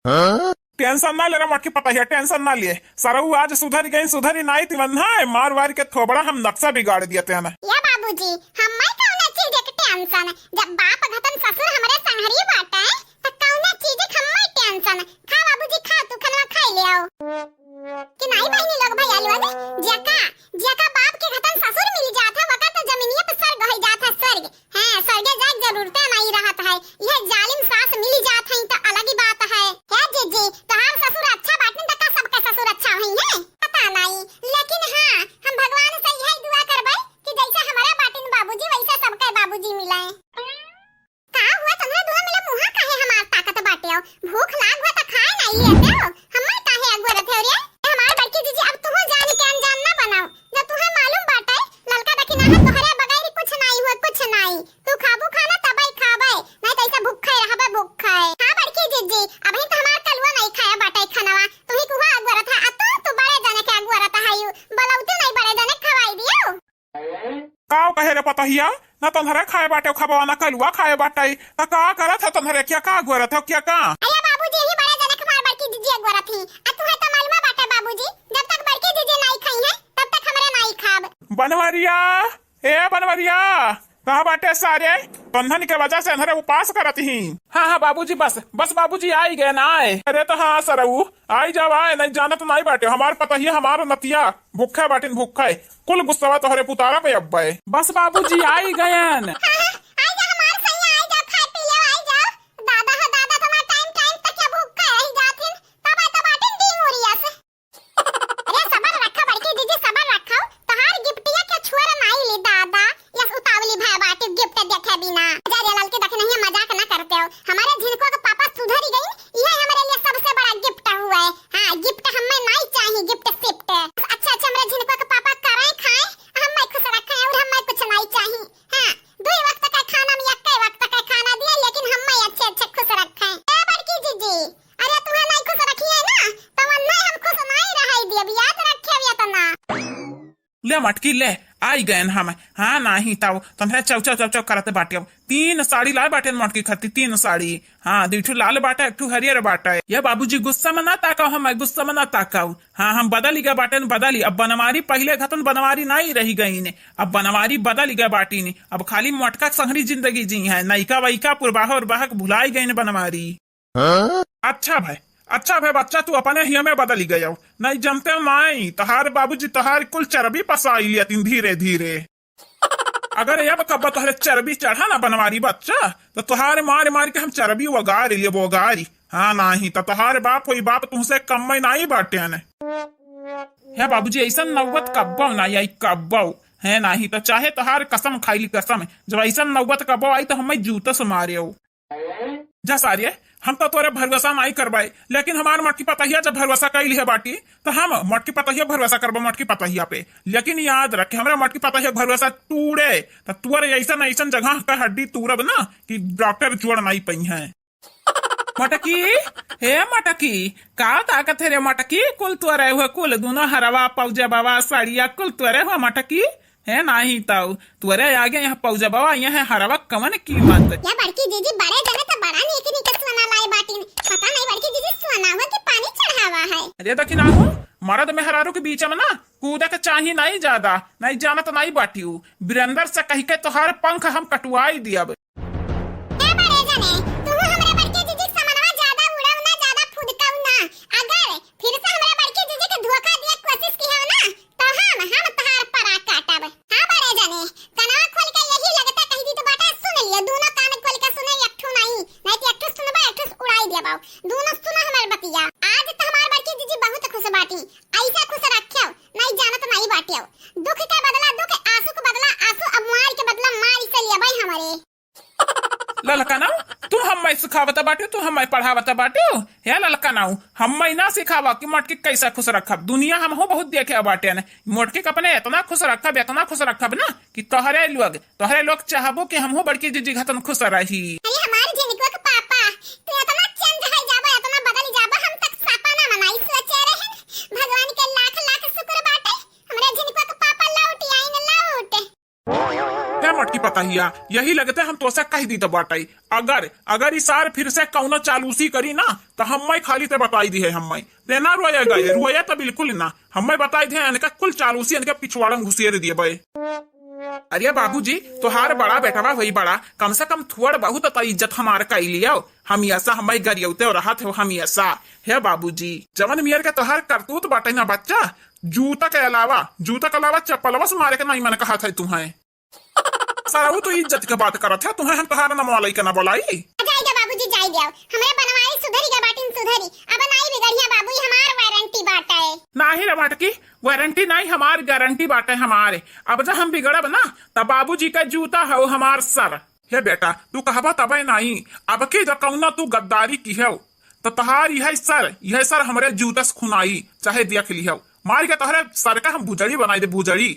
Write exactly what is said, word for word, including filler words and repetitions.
हाँ? Tension ना ले रे मोटकी पतहिया, tension ना लिए। सरऊ आज सुधरी गई, सुधरी नाई तिवन है, मार वार के थोबड़ा हम नक्शा बिगाड़ दिया तेन। या बाबूजी, हम्मै कौनो चीज के tension? जब बाप घतन ससुर हमरे संघरी बाटे, त कौनो चीज के हम्मै tension? खा बाबूजी, खा, तू खनवा खाई ले आओ। कि नाई बहिनी लोग, भैया लोग, जेका, जेका बाप के घतन ससुर मिल जात है, वका तो जमीनिया पे स्वर्ग होइ जात है, स्वर्ग। हाँ, स्वर्गे जाए के जरूरते नाई रहत है। यह जालिम सास मिल जात है तो अलग ही बात है। हे जीजी, तोहार ससुर अच्छा बाटिन तो का सबके ससुर अच्छा होई है? पता नाई, लेकिन हाँ, हम भगवान से यही दुआ करबै कि जैसे हमारे बाटिन बाबूजी, वैसे सबके बाबूजी मिले। का हुआ, तोहरे दुनो मिले मुँहा काहे हमार ताकत बाटे हो? भूख लाग हुआ त खाए नाई लेते हो, हम्मै काहे अगुअरत हो रे? ए हमार बड़की जीजी, अब तुहू जान के अनजान ना बनाओ। जब तुहे मालूम बाटे, ललका दखिनाहा तोहरे बगैर कुछ नाई हुए, कुछ नाई। तू खाबू खाना तबै खाबै, नाई त ऐसा भूखे रहबे, भूखे। हाँ बड़की जीजी, अबही त हमार कलुआ नाई खाया बाटे खनवा, तुही कुहा अगुअरत है, आ तू, तू बड़े जने के अगुअरत है, यू बलौती नाई बड़े जने खवाई दियो। काव कहे रे पतहिया, ना तोहरे खाए बाटे खबवा, ना कलुआ खाए बाटे, त का करत है तोहरे, क्या का अगुअरत है, क्या का? अरे बाबूजी, यही बड़े जने हमार बड़की जीजी अगुअरत ही। आ तुहे तो मालूम बाटे बाबूजी, जब तक बड़की जीजी नाई खाई है, तब तक हमरे नाई खाब। बनवरिया, ए बनवरिया, कहाँ बाटे सारे? बंधन के वजह से अंधरे उपास करत ही। हाँ, हाँ बाबूजी, बस, बस बाबूजी, आई गए ना आए। अरे तो हाँ सरऊ, आई जावा, नाई जानत नाई बाटे, हमार पतहिया, हमार नतिया, भूखे बाटिन, भूखे। कुल गुस्सावा तोहरे पुतारा पे अब्बे। बस बाबूजी, आई गयन। हाँ, हाँ, आई जा हमार सैया, आई जा, खाए पी ले, आई जा। दादा हो दादा, तुम्हारा टाइम टाइम तक क्या भूखे रही जात हिन? तब आई तो बाटिन डी मुरिया से। अरे सबर रखा बड़की जीजी, सबर रखा। तोहार गिफ्टिया के छुअर नाई ली दादा, यस उतावली भय बाटे गिफ्ट देखे बिना। जा रे ललकी दखिनहिया, मजाक ना करते हो। हमारे झिनको के पापा सुधरी गई, यह हमारे लिए सबसे बड़ा गिफ्ट हुआ है। हाँ, गिफ्ट हमें नाई चाहिए, गिफ्ट सिफ्ट। अच्छा, अच्छा, हमारे झिनको के पापा करें खाए, हमें खुश रखें और हमें कुछ नाई चाहिए। हाँ, दुई वक्त का खाना में एक्के वक्त का खाना दिए, लेकिन हमें अच्छे अच्छे खुश रखें। ए बड़की जीजी, अरे तुहे नाई खुश रखी है ना, तो वन्ने हम खुश नाई रहाई दिए, याद रखे अतना। ले मटकी ले, आई गयन हम। हाँ, नाही ताऊ, तन्हे चौचौ चौचौ करत बाटे। अब तीन साड़ी लाए बाटे मटकी खाती, तीन साड़ी। हाँ, दुई ठो लाल बाटे, एक ठो हरियर बाटे। ये बाबूजी गुस्सा में ना ताकाओ, हम गुस्सा में ना ताकाओ। हाँ, हम बदल गए बाटे, बदली। अब बनवारी पहिले घतन बनवारी नाही रही गई ने, अब बनवारी बदल गए बाटी ने। अब खाली मटका संघरी जिंदगी जी है, नैका वैका पुरबाह उरबाह के भुलाई गई ने बनवारी। हाँ? अच्छा भाई, अच्छा भाई बच्चा, तू अपने हिया में बदली गयो। नहीं जनते माई, तोहार बाबूजी तोहार कुल चर्बी पसाई लियतिन धीरे धीरे। अगर अब कब्बा तोहरे चर्बी चढ़ा ना बनवारी बच्चा, तो तोहार मार मार के हम चर्बी वगारी लेबो वगारी। हाँ, नाही तो तोहार बाप होई बाप तुमसे कम में नाही बाटे ने। हे बाबूजी, ऐसा नौबत कब्बो ना आई, कब्बो। है नाही तो चाहे तोहार कसम खाई ली कसम, जब ऐसा नौबत कब्बो आई तो हमें जूता से मारे हो। जा सारे, हम तो तोरे भरोसा नाई करबाई, लेकिन हमार मटकी पतहिया जब भरोसा कइली है बाटी, तो हम मटकी पतहिया भरोसा करबो मटकी पतहिया पे। लेकिन याद रखे, हमरा मटकी पतहिया भरोसा टूटे, तो तोरे ऐसन ऐसन जगह का हड्डी तूरब ना कि डॉक्टर जोड़ नाई पइहैं। मटकी, हे मटकी, का ताकत है रे मटकी? कुल तोरे हुए, कुल दुनो हरवा, पौजबवा, सड़िया, कुल तोरे हुए मटकी। हे नाही ताऊ, तोरे आगे यहाँ पौजबवा, यहाँ हरवा कवन कीमत? या बड़की जीजी, बड़े जने तो बड़ा नीक नीक सोना लाए बाटिन। पता नहीं बड़की जीजी, सोना हुआ कि पानी चढ़ावा है। अरे दखिनाहू, मर्द मेहरारू के बीच में ना कूदे के चाही नहीं ज्यादा, नहीं जानत नहीं बाटिउ। वीरेंद्र से कहि के तोहार पंख हम कटवाई दियब। ए बड़े जने, तुहू हमरे बड़की जीजी समनवा ज्यादा उड़ाऊ ना, ज्यादा फुदकाऊ ना। अगर फिर से हमरे बड़की जीजी के धोखा दिए कोशिश किहे ना, तो हम, हम तोहार परा काटब। हाँ बड़े जने, कनवा खोल के यही लगता कहि दी तो बाटे, सुन लियो, दोनों कान खोल के सुने, एक ठो नहीं, नहीं तो एक ठो सुनबा, एक ठो उड़ाई देबा। दोनों सुनो हमार बतिया। आज तो हमार बड़की जीजी बहुत खुश बाटी, ऐसे खुश रखियो, नहीं जानत नहीं बाटियो। दुख के बदला दुख, आंसू के बदला आंसू, अब मार के बदला मार से लेबै हमरे। ललकनऊ, तू हम्मै सिखावत बाटियो, तू हम्मै पढ़ावत बाटियो। हे ललकनऊ, हम्मै ना सिखावा कि मोटकी कैसा खुश रखब। दुनिया हमहू बहुत देखे बाटे ने। मोटकी के अपने इतना खुश रखब, इतना खुश रखब ना कि तोहरे लोग, तोहरे लोग चाहबो कि हमहू बड़की जीजी घतन खुश रही। अरे हमार झिनकुआ के पापा, तू इतना change हो जाबो, इतना बदल जाबो, हम तक सपना में नाई सोचे रहे। भगवान के लाख लाख शुक्र बाटे, हमरे झिनकुआ के पापा लौट आइन, लौट। हे मटकी पतहिया, यही लगते हम तोसे कहि दीत बाटइ, अगर, अगर ई सार फिर से कउनो चालूसी करी ना, त हम्मइ खाली ते बताइ दिहे हम्मइ। ते ना रोए गए, रोए त बिल्कुल ना, हम्मइ बताइ दिहे, इनका कुल चालूसी इनके पिछवाड़न घुसेर दिए बे। अरे बाबूजी, तोहार बड़ा बेटवा होई बड़ा, कम से कम थोड़ बहुत त इज्जत हमार कइ लियो। हमेशा हम्मइ गरियउते रहत हो हमेशा। हे बाबूजी, जवन मेर के तोहार करतूत बाटइ ना बच्चा, जूता के अलावा, जूता के अलावा चप्पलवा से मारे के नाहीं मन कहत है तुहइ। सरऊ तू इज्जत के बात करत है, तुहइ हम तोहार नमवा लइके ना बोलाई। जाई दे बाबूजी, जाई दे। हमरे बनवारी सुधरी गा बाटिन सुधरी, अब नाहीं बिगड़िया बाबू, ई हमार वारंटी बाटइ। नाहीं रे मटकी, वारंटी नाहीं, हमार गारंटी बाटइ हमार। अब जब हम बिगड़ब ना, तब बाबूजी का जूता हउ हमार सर। हे बेटा, तू कहबा तबे नाहीं, अब के जो कउनो तू गद्दारी किहेउ, त तोहार इहइ सर, इहइ सर हमरे जूता से खुनाई, चाहे देख लिहेउ। मार के तोहरे सर का हम भुजड़ी बनाइ दे, भुजड़ी।